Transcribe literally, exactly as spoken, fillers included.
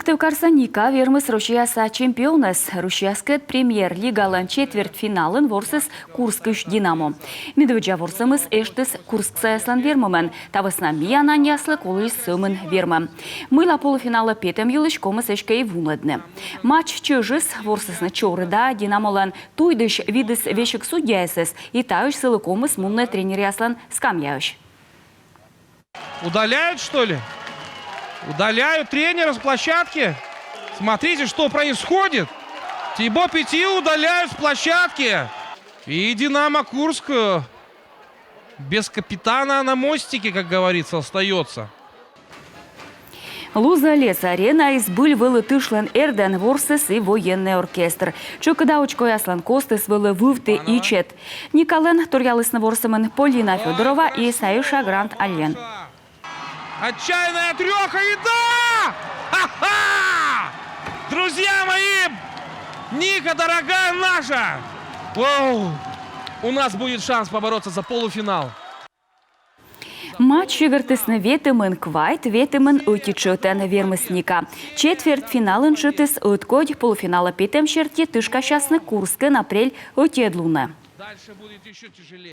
Тӧвкарса Ника вермис Россияса чемпионӧс. Россияскӧд премьер-лигалӧн четвертьфиналын ворсіс Курскысь «Динамо». Медводдза ворсӧмыс эштіс курсксаяслӧн вермӧмӧн. Та вӧсна миян аньяслы коліс сӧмын вермӧм. Мыйла полуфиналӧ петӧм йылысь ковмис эськӧ и вунӧдны. Матч чӧжыс, ворсісны чорыда. «Динамолӧн» туйдысь видіс весиг судьяясӧс, и таысь сылы ковмис мунны тренеръяслӧн скамьяысь. Удаляют, что ли? Удаляют тренера с площадки. Смотрите, что происходит. Тибо Петти удаляют с площадки. И «Динамо Курск» э, без капитана на мостике, как говорится, остается. Лузалес аренаын збыль вӧлі тышлӧн эрдӧн ворсіс и военнӧй оркестр. Тшӧкыда очкояслӧн костыс вӧлі вывті ичӧт. Никалӧн торъялісны ворсӧмын Полина Федорова и Саиша Гранд-Альен. Отчаянная трёха и да! Ха-ха! Друзья мои! Ника, дорогая наша! Воу! У нас будет шанс побороться за полуфинал. Матч сигӧртісны ветымын квайт — ветымын ӧти тшӧтӧн. Вермис Ника. Четвертьфиналын тшӧтыс ӧткодь. Полуфиналӧ петӧм серти тышкасясны Курскын апрель ӧтиӧд лунӧ.